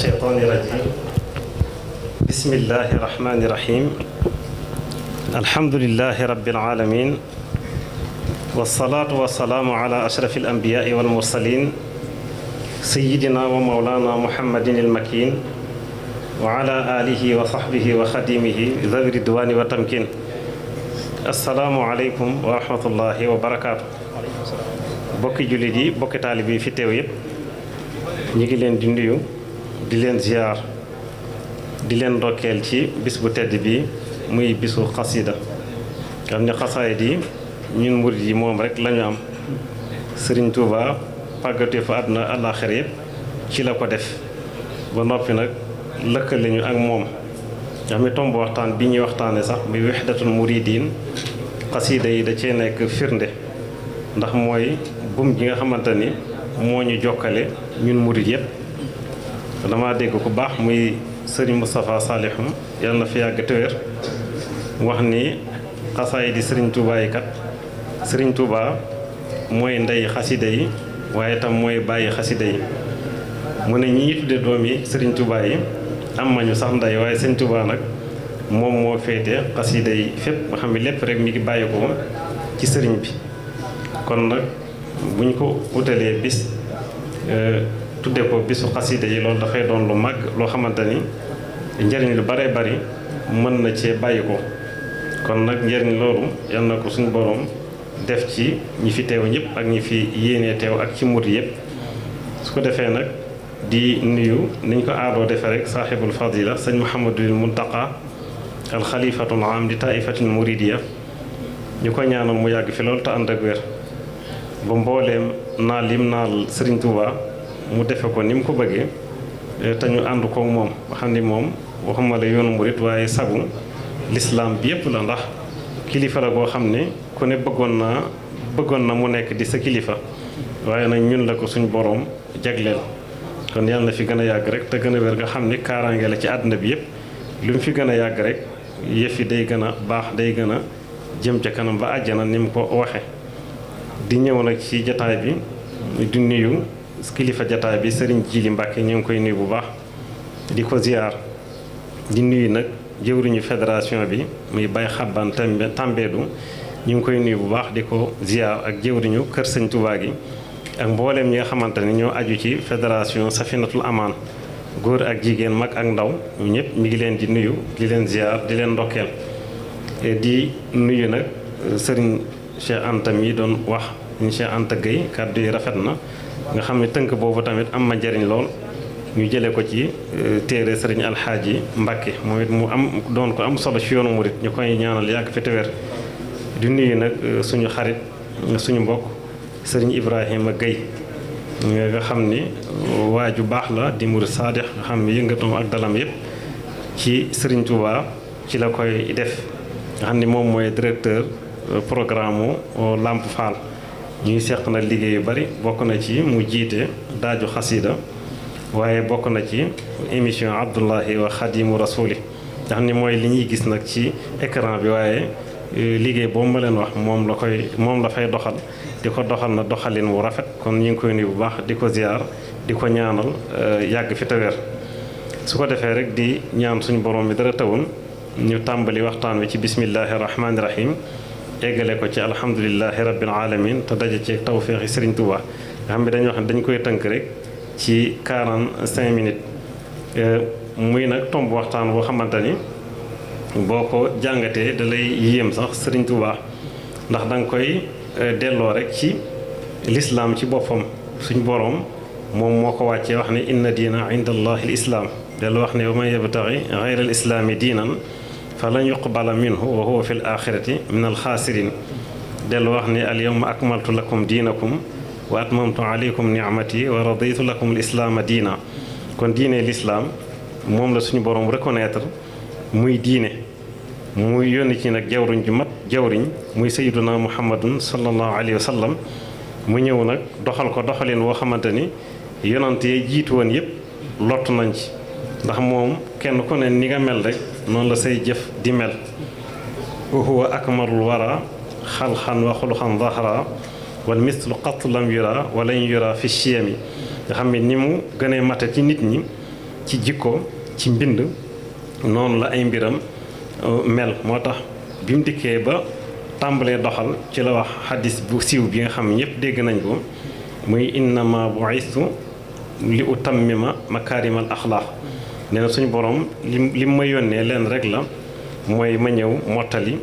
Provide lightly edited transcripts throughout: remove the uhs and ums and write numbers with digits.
الشيطان الرجيم بسم الله الرحمن الرحيم الحمد لله رب العالمين والصلاة والسلام على أشرف الأنبياء والمرسلين سيدنا ومولانا محمد المكين وعلى آله وصحبه وخديمه ذوي الرضوان والتمكين السلام عليكم ورحمة الله وبركاته bokki jullit yi bokki taalib yi fi teew yëpp ñu ngi leen di nuyu di leen ziar di leen ndokkeel ci bis bu tedd bi muy bisu xasida xam ne xasaayid yi ñun murid yi moom rek lañu am Sëriñ Tuuba pàggatee fa àdduna àllaaxira yëpp ci la ko def ba noppi nag lëkkale ñu ak moom nga xam ne tomb waxtaan bi ñuy waxtaane sax muy wahdatul muridiin xasida yi da cee nekk firnde ndax mooy buum gi nga xamante ni moo ñu jokkale ñun murid yëpp dama dégg ku baax muy sëriñ Moustapha Salihum yàlla na fi yàgg te wér wax ni xasaay di sëriñ Touba yi kat sëriñ Touba mooy ndey xasida yi waaye tam mooy bàyyi xasida yi mu ne ñi tudde doom yi sëriñ Touba yi am nañu sax ndey waaye sëriñ Touba nag moom moo féete xasida yi fépp nga xam ne lépp rek mi ngi bàyyi ko ci sëriñ bi kon nag bu ñu ko utalee bis tudde ko bisu xasida yi loolu dafay doon lu mag loo xamante ni njëriñ lu bare bari mën na cee bàyyi ko kon nag njëriñ loolu yal na ko suñu borom def ci ñi fi teew ñëpp ak ñi fi yéenee teew ak ci murid yëpp su ko defee nag di nuyu niñ ko aadoo defee rek saaxibul fadila sëñ Mouhamadul Muntaqa al xalifatul am di taifatul muridiya ñu ko ñaanal mu yàgg fi loolu te ànd ak wér ba mbooleem naal lim naal Sëriñ Tuuba mu defe ko ni mu ko bëggee te ñu ànd ko moom nga xam ni moom waxuma la yoonu murit waaye sagu lislaam bi yëpp la ndax kilifa la goo xam ne ku ne bëggoon na mu nekk di sa kilifa waaye nag ñun la ko suñ boroom jagleel kon yàlla na fi gën a yàgg rek te gën a wér nga xam ni kaaraange la ci àdduna bi yëpp lu mu fi gën a yàgg rek yëf yi day gën a baax day gën a jëm ca kanam ba àjjana ni mu ko waxe di ñëw nag ci jataay bi di nuyu kilifa jataay bi Sëriñ Jili Mbàkke ñu ngi koy nuyu bu baax di ko ziar di nuyu nag jëwriñu fédération bi muy Baye Xabban Tambédou ñu ngi koy nuyu bu baax di ko ziar ak jëwriñu kër Sëñ Touba gi ak mbooleem ñi nga xamante ni ñoo aju ci fédération Safinatul Amaan góor ak jigéen mag ak ndaw ñu ñëpp mi ngi leen di nuyu di leen ziar di leen ndokkeel di nuyu nag Sëriñ Cheikh Anta mi doon wax ñu Cheikh Anta Gueye kàddu yi rafet na nga xam ne tënk boobu tamit am ma njariñ lool ñu jëlee ko ci téere sëriñ Alxaaji Mbàkke moom it mu am doon ko am solo ci yoonu murit ñu koy ñaanal yàgg fi te wér di nuyu nag suñu xarit suñu mbokk sëriñ Ibrahima Gueye nga xam ni waa ju baax la di murit saadix nga xam ne yëngatoom ak dalam yëpp ci Sëriñ Tuuba ci la koy def nga xam ni moom mooy directeur programme Lamp Fall ñuy seq na liggéey yu bari bokk na ci mu jiite daaju xasida waaye bokk na ci émission Abdullahi wa Xadimu Rasuli nga xam ni mooy li ñuy gis nag ci écran bi waaye liggéey boobu ma leen wax moom la fay doxal di ko doxal na doxalin wu rafet kon ñu ngi koy nuyu bu baax di ko ziar di ko ñaanal yàgg fi te wér su ko defee rek di ñaan suñu borom bi dara tawul ñu tàmbali waxtaan wi ci bismillahi rahmaani rahim eggale ko ci alhamdulilahi rabbil alamin te daje ci tawféexi Sëriñ Tuuba nga xam ne dañuy wax ne dañ koy tënk rek ci 45 minutes muy nag tomb waxtaan boo xamante ni boo ko jàngatee da lay yéem sax Sëriñ Tuuba ndax da nga koy delloo rek ci lislaam ci boppam suñ boroom moom moo ko wàccee wax ne inna diina inda allahi l islaam dellu wax ne wa man yabtaxi gayra al islaami diinan fa lan yuqbala minhu wa huwa fi l axirati min alxaasirin dellu wax ne al yawma akmaltu lakum diinakum wa atmamtu alaykum nicmati wa raditu lakum l islaama diina kon diine lislaam moom la suñu boroom reconnaître muy diine muy yónni ci nag jawriñ ju mat jawriñ muy sayyiduna muhammadun sallallahu alayhi wa sallam mu ñëw nag doxal ko doxalin woo xamante ni yonante yi jiitu woon yëpp lott nañ ci ndax moom kenn ku ne ni nga mel rek noonu la say jëf di mel wa huwa akmalul wara xalxan wa xuluxan zahra wal mislu qat lam yura walan yura fi chiyami nga xam ne ni mu gënee mate ci nit ñi ci jikko ci mbind noonu la ay mbiram mel moo tax bi mu dikkee ba tàmbalee doxal ci la wax xadis bu siiw bi nga xam ñëpp dégg nañ ko muy innama bu'istu li utammima makaarimal axlaaq nee na suñu borom li ma yónnee leen rek la mooy ma ñëw mottali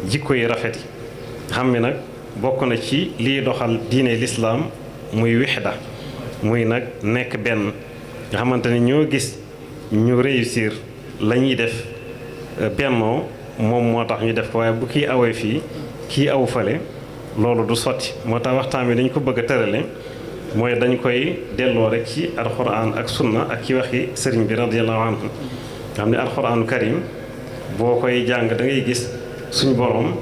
jikko yi rafet yi xam ni nag bokk na ci liy doxal diine lislaam muy wixda muy nag nekk benn nga xamante ni ñoo gis ñu réussir la ñuy def bennoo moom moo tax ñu def ko waaye bu kii awee fii kii aw fale loolu du sotti moo tax waxtaan bi dañ ko bëgg a tërale mooy dañ koy delloo rek ci alxuraan ak sunna ak ci waxi sëriñ bi radiyallahu anhu nga xam ne alxuraanu karim boo koy jàng da ngay gis suñ borom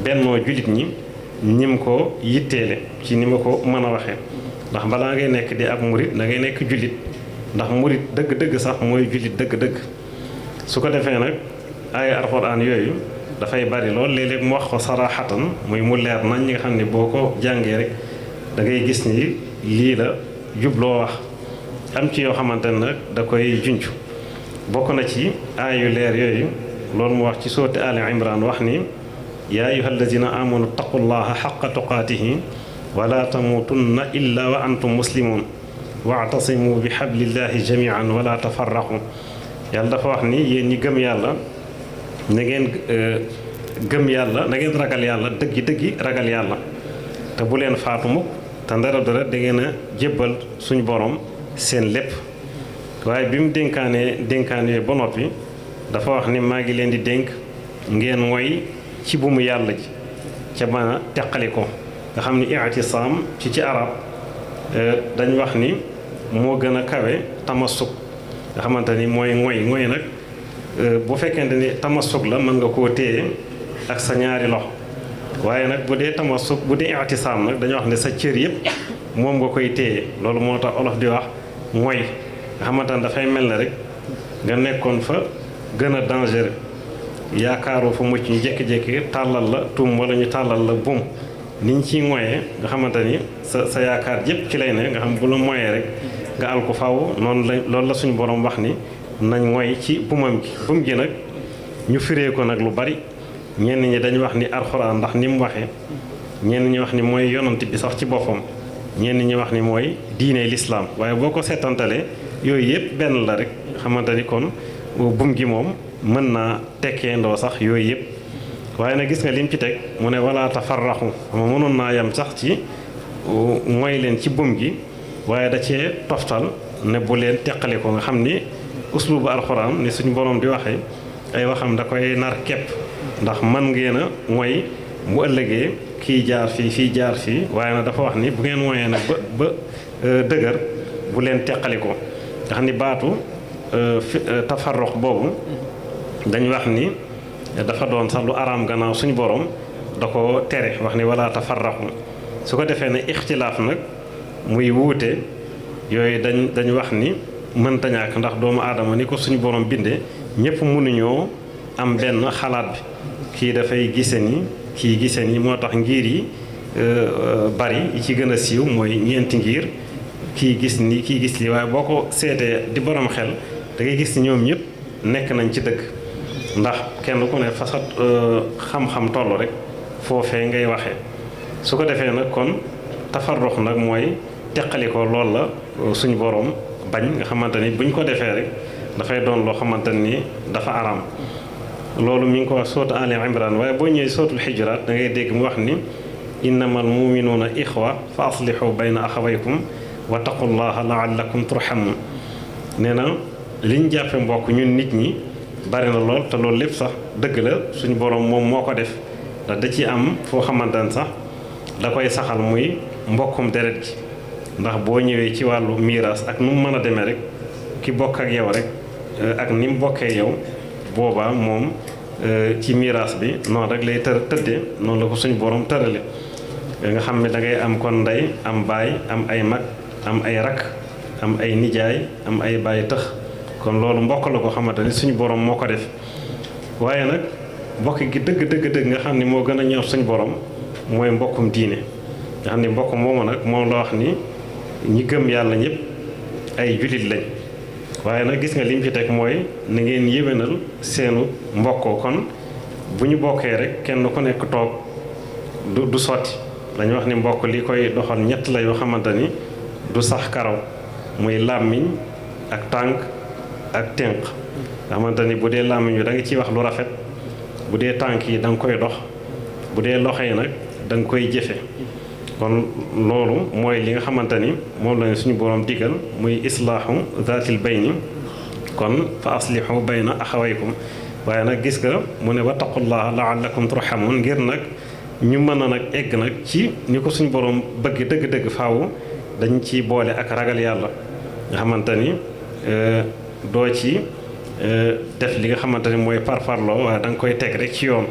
bennoo jullit ñi ñim ko yitteele ci ni ma ko mën a waxee ndax balaa ngay nekk di ab murit da ngay nekk jullit ndax murit dëgg-dëgg sax mooy jullit dëgg-dëgg su ko defee nag ay alxuraan yooyu dafay bari lool léeg-léeg mu wax ko saraxatan muy mu leer nañ ñi nga xam ne boo ko jàngee rek da ngay gis ni lii la jubloo wax am ci yoo xamante ne nag da koy junj bokk na ci aayu leer yooyu loolu mu wax ci sooti Ali Imran wax ni yaa ayyuha allazina amanu taqullaha xaqa tuqaatihi wala tamuutunna illa wa antum muslimun waatasimu bi xablillahi jamian wala tafarraqu yàlla dafa wax ni yéen ñi gëm yàlla na ngeen gëm yàlla na ngeen ragal yàlla dëggi ragal yàlla te bu leen faatu mukk te ndara dara da ngeen a jébbal suñ borom seen lépp waaye bi mu dénkaanee ba noppi dafa wax ni maa ngi leen di dénk ngeen mooy ci buumu yàlla ji ca mën a teqali ko nga xam ni i'tisaam ci arab dañ wax ni moo gën a kawe tamassuk nga xamante ni mooy ngoy nag bu fekkente ni tamassuk la mën nga koo téye ak sa ñaari loxo waaye nag bu dee tamassuk bu dee i'tisaam nag dañu wax ne sa cër yëpp moom nga koy téye loolu moo tax olof di wax ngoy nga xamante ne dafay mel ne rek nga nekkoon fa gën a dangereux yaakaaroo fa mucc ñu jékki-jékki tàllal la tuum wala ñu tàllal la buum niñ ciy ngoyee nga xamante ni sa yaakaar yëpp ci lay ne nga xam bu la moyee rek nga al ko faw noonu la loolu la suñu borom wax ni nañ ngoy ci bumam gi bum gi nag ñu firee ko nag lu bari ñenn ñi dañu wax ni alxuraan ndax ni mu waxee ñenn ñi wax ni mooy yonant bi sax ci boppam ñenn ñi wax ni mooy diine lislaam waaye boo ko seetantalee yooyu yëpp benn la rek xamante ni kon bum gi moom mën naa tekkee ndoo sax yooyu yëpp waaye nag gis nga lim ci teg mu ne wala tafarraxu xam nga mënoon naa yem sax ci mooy leen ci bum gi waaye da cee toftal ne bu leen teqale ko nga xam ni uslubu alxuraan ni suñu borom di waxee ay waxam da koy nar képp ndax man ngeen a mooy mu ëllëgee kii jaar fii jaar fii waaye nag dafa wax ni bu ngeen mooyee nag ba dëgër bu leen teqali ko nga xam ni baatu tafarrox boobu dañ wax ni dafa doon sax lu araam gannaaw suñu borom da ko tere wax ni wala tafarraxu su ko defee ne ixtilaaf nag muy wuute yooyu dañ wax ni mënta ñàkk ndax doomu aadama ni ko suñu borom bindee ñëpp mënuñoo am benn xalaat bi kii dafay gise ni kii gise ni moo tax ngir yi bari yi ci gën a siiw mooy ñeenti ngir kii gis ni kii gis lii waaye boo ko seetee di borom xel da ngay gis ni ñoom ñëpp nekk nañ ci dëgg ndax kenn ku ne fasat xam-xam toll rek foofee ngay waxee su ko defee nag kon tafarrox nag mooy teqali ko loolu la suñu borom bañ nga xamante ni buñ ko defee rek dafay doon loo xamante ni dafa araam loolu mi ngi ko wax sootu Ali Imran waaye boo ñëwee sootul Xujuraat da ngay dégg mu wax ni innamal muminuuna ixwa fa aslihu bayna axawaykum wa taqullaha laallakum turhamun nee na liñ jàppe mbokk ñun nit ñi bari na lool te loolu lépp sax dëgg la suñu borom moom moo ko def ndax da ci am foo xamante ne sax da koy saxal muy mbokkum deret gi ndax boo ñëwee ci wàllu miiras ak nu mu mën a demee rek ki bokk ak yow rek ak ni mu bokkee yow boobaa moom ci miiras bi noonu rek lay tëddee noonu la ko suñu borom tërale nga xam ne da ngay am kon ndey am baay am ay mag am ay rak am ay nijaay am ay baay tëx kon loolu mbokk la ko xamante ni suñu borom moo ko def waaye nag mbokk gi dëgg nga xam ne moo gën a ñor suñu borom mooy mbokkum diine nga xam ne mbokk moomu nag moom la wax ni ñi gëm yàlla ñëpp ay julit lañ waaye nag gis nga lim ci teg mooy na ngeen yéwénal seenu mbokkoo. kon bu ñu bokkee rek kenn ku nekk toog du sotti. dañu wax ni mbokk li koy doxal ñett la yoo xamante ni du sax karaw, muy làmmiñ ak tànk ak tënk. nga xamante ni bu dee làmmiñ wi da nga ciy wax lu rafet, bu dee tànk yi da nga koy dox, bu dee loxo yi nag da nga koy jëfe. kon loolu mooy li nga xamante ni moom lañu suñu boroom digal, muy islaahu zaatil bayni. kon fa aslihu bayna axawaykum. waaye nag gis nga mu ne wattaqullaha laallakum turhamun, ngir nag ñu mën a nag egg nag ci ni ko suñu boroom bëgg dëgg-dëgg faaw dañ ci boole ak ragal yàlla. nga xamante ni doo ci def li nga xamante ni mooy parparloo, waaye da nga koy teg rek ci yoon.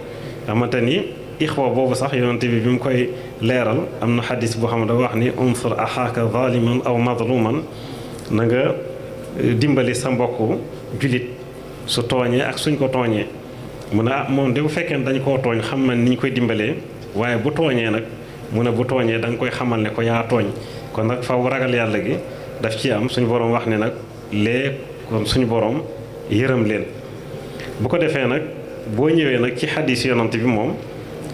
nga xamante ni ixwa boobu sax yonent bi mu koy leeral am na xadis boo xam ne dafa wax ni unsur axaaka zaliman aw mazluman, na nga dimbali sa mbokku julit su tooñee ak suñ ko tooñee. mu ne moom de bu fekkee ne dañ koo tooñ xam na ni ñu koy dimbalee, waaye bu tooñee nag mu ne bu tooñee da nga koy xamal ne ko yaa tooñ. kon nag faw ragal yàlla gi daf ci am. suñu boroom wax ne nag kon suñu boroom yërëm leen. bu ko defee nag boo ñëwee nag ci xadis yonant bi moom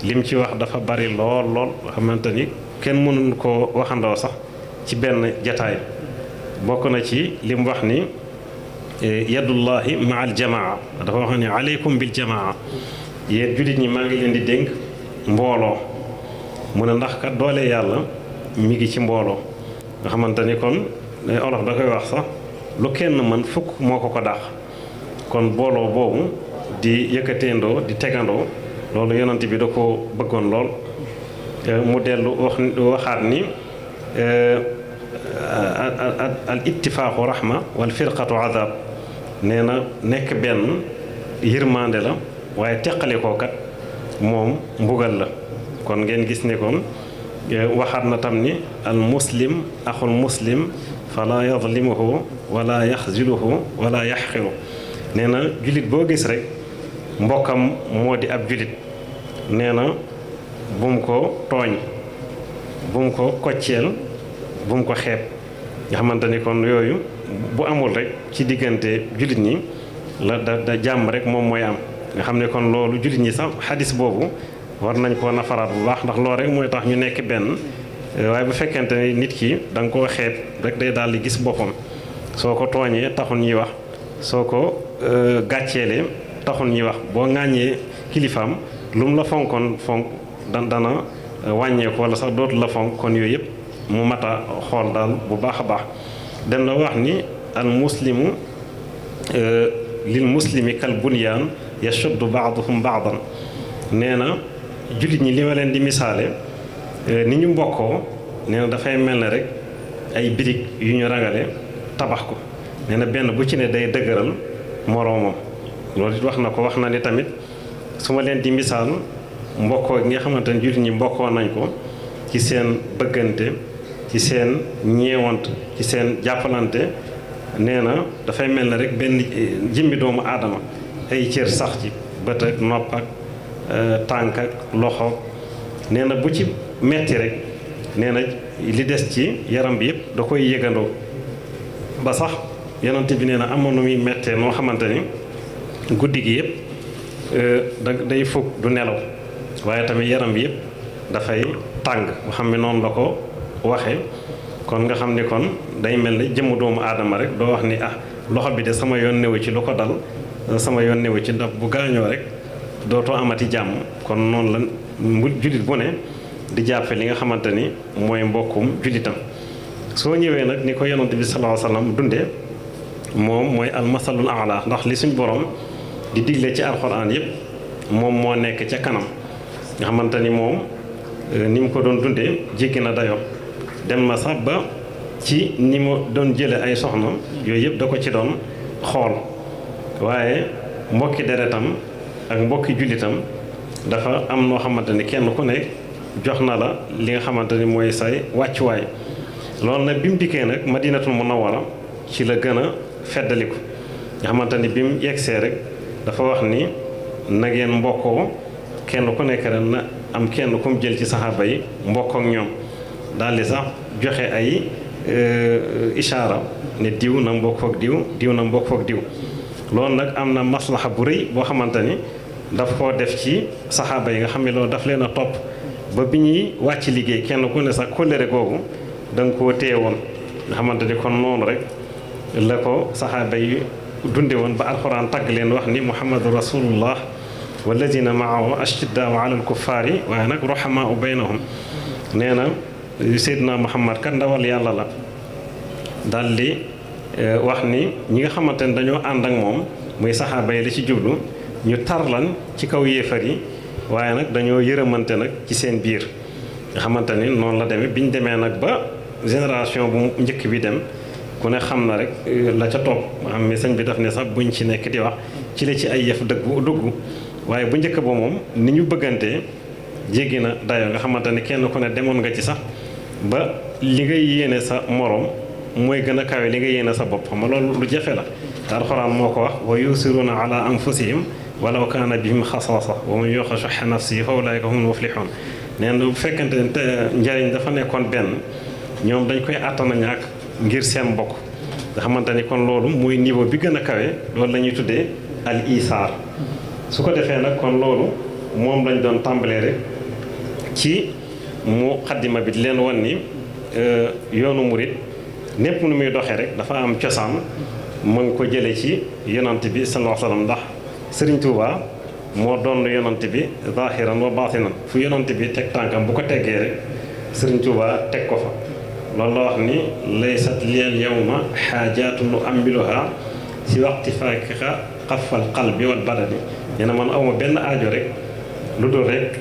lim ci wax dafa bari lool lool xamante ni kenn mënuñ koo waxandoo sax ci benn jataay. bokk na ci lim wax ni yadullahi maa al jamaa, dafa wax ne aleykum bil jamaa, yéen jullit ñi maa ngi leen di dénk mbooloo. mu ne ndax kat doole yàlla mi ngi ci mbooloo. nga xamante ni kon olof da koy wax sax lu kenn mën fukk moo ko dàq. kon booloo boobu di yëkkateendoo di tegandoo, loolu yonent bi da ko bëggoon lool. mu dellu waxaat ni al ittifaaqu rahma wal firqatu azab. nee na nekk benn yërmande la, waaye teqale koo kat moom mbugal la. kon ngeen gis ne kon waxaat na tam ni al muslim axul muslim fala yadlimuhu wala yaxziluhu wala yaxqiru. nee na jullit boo gis rek mbokkam moo di ab jullit. nee na bu mu ko tooñ, bu mu ko kocceel, bu mu ko xeeb. nga xamante ni kon yooyu bu amul rek ci diggante jullit ñi la da jàmm rek moom mooy am. nga xam ne kon loolu jullit ñi sax xadis boobu war nañ koo nafaraat bu baax, ndax loolu rek mooy tax ñu nekk benn. waaye bu fekkente ni nit ki da nga koo xeeb rek day daal di gis boppam. soo ko tooñee taxul ñuy wax, soo ko gàcceelee taxul ñuy wax. boo ŋàññee kilifaam lu mu la fonkoon fonk dana wàññeeku wala sax dootu la fonk. kon yooyu yëpp mu mat a xool daal bu baax a baax. dem na wax ni al muslimu lil muslimi kal bunyaan yashuddu baaduhum baadan. nee na jullit ñi li ma leen di misaale ni ñu mbokkoo, nee na dafay mel ne rek ay birig yu ñu rangale tabax ko. nee na benn bu ci ne day dëgëral moroomam. loolu it wax na ko. wax na ni tamit su ma leen di misaal mbokkoo gi nga xamante ne jullit ñi mbokkoo nañ ko ci seen bëggante, ci seen ñeewant, ci seen jàppalante. nee na dafay mel ne rek benn jëmmi doomu aadama, ay cër sax ci bët ak nopp ak tànk ak loxo. nee na bu ci metti rek nee na li des ci yaram bi yëpp da koy yëgandoo. ba sax yonent bi nee na amoon na muy mettee noo xamante ni guddi gi yëpp day fukk du nelaw, waaye tamit yaram bi yëpp dafay tàng. bu xam ne noonu la ko waxe. kon nga xam ni kon day mel ne jëmmu doomu aadama rek. doo wax ni loxo bi de sama yoon newu ci lu ko dal, sama yoon newu ci, ndax bu gaañoo rek dootoo amati jàmm. kon noonu la jullit bu ne di jàppe li nga xamante ni mooy mbokkum jullitam. soo ñëwee nag ni ko yonent bi sallallahu alayhi wasallam dundee, moom mooy almasalul aala. ndax li suñ borom di digle ci alxuraan yëpp moom moo nekk ca kanam. nga xamante ni moom ni mu ko doon dundee jéggi na dayo. dem na sax ba ci ni mu doon jële ay soxna yooyu yëpp da ko ci doon xool. waaye mbokki deretam ak mbokki jullitam dafa am noo xamante ni kenn ku nekk jox na la li nga xamante ni mooy say wàccuwaay. loolu nag bi mu dikkee nag madinatul munawwara ci la gën a feddaliku. nga xamante ni bi mu yegsee rek dafa wax ni na ngeen mbokkoo, kenn ku nekk rek na am kenn ku mu jël ci saxaaba yi mbokk ak ñoom. daal di sax joxe ay ishaara ne diw na mbokk ak diw diw na mbokk ak diw loolu nag am na maslaxa bu rëy boo xamante ni daf koo def ci saxaaba yi nga xam ne loolu daf leen a topp ba bi ñuy wàcc liggéey kenn ku ne sax kóllëre googu da nga koo téye woon nga xamante ni kon noonu rek la ko saxaaba yi dunde woon ba alxuraan tagg leen wax ni muhammadu rasulullah walladina maahu ashiddaau ala alkuffaari waaye nag ruhamaau baynahum nee na seydina muhammad kat ndawal yàlla la daal di wax ni ñi nga xamante ne dañoo ànd ak moom muy saxaaba yi la ci jublu ñu tarlan ci kaw yéefar yi waaye nag dañoo yërëmante nag ci seen biir nga xamante ni noonu la demee bi ñu demee nag ba génération bu njëkk bi dem ku ne xam na rek la ca topp xam ne sëñ bi daf ne sax buñ ci nekk di wax ci la ci ay yëf dugg waaye bu njëkk ba moom ni ñu bëggantee jéggi na dayoo nga xamante ne kenn ku ne demoon nga ci sax ba li ngay yéene sa morom mooy gën a kawe li nga yéene sa bopp xam nga loolu lu jafe la te alxuraan moo ko wax wa yusiruuna ala anfusihim walaw kaana bihim xasaasa wa man yuuqa shuhha nafsihi fa ulaa'ika humul muflixuun nee na bu fekkente ne te njëriñ dafa nekkoon benn ñoom dañ koy àttana ñàkk ngir seen mbokk nga xamante ni kon loolu mooy niveau bi gën a kawe loolu la ñuy tuddee al isaar su ko defee nag kon loolu moom lañ doon tàmbalee rek ci muqaddima bi di leen wan ni yoonu murit népp nu muy doxee rek dafa am cosaan mu ngi ko jëlee ci yonant bi sallallahu alayhi wa sallam ndax Sëriñ Tuuba moo doon yonant bi zahiran wa batinan fu yonant bi teg tànkam bu ko teggee rek Sëriñ Tuuba teg ko fa loolu la wax ni laysat liyal yawma xaajaatun uammiluha si waxti faakika xafal qalbi wal badani nee na man awma benn aajo rek lu dul rek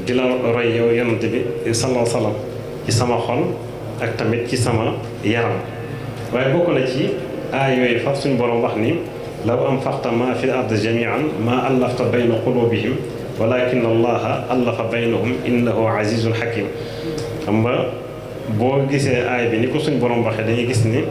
di la roy yow yonant bi sallallahu alayhi wa sallam ci sama xol ak tamit ci sama yaram waaye bokk na ci aay yooyu faf suñu borom wax ni law anfaqta ma fi ard jamian ma allafta bayna qulubihim walakin allaha allafa baynahum innahu azizun hakim xam nga boo gisee aay bi ni ko suñ borom waxee dañuy gis ni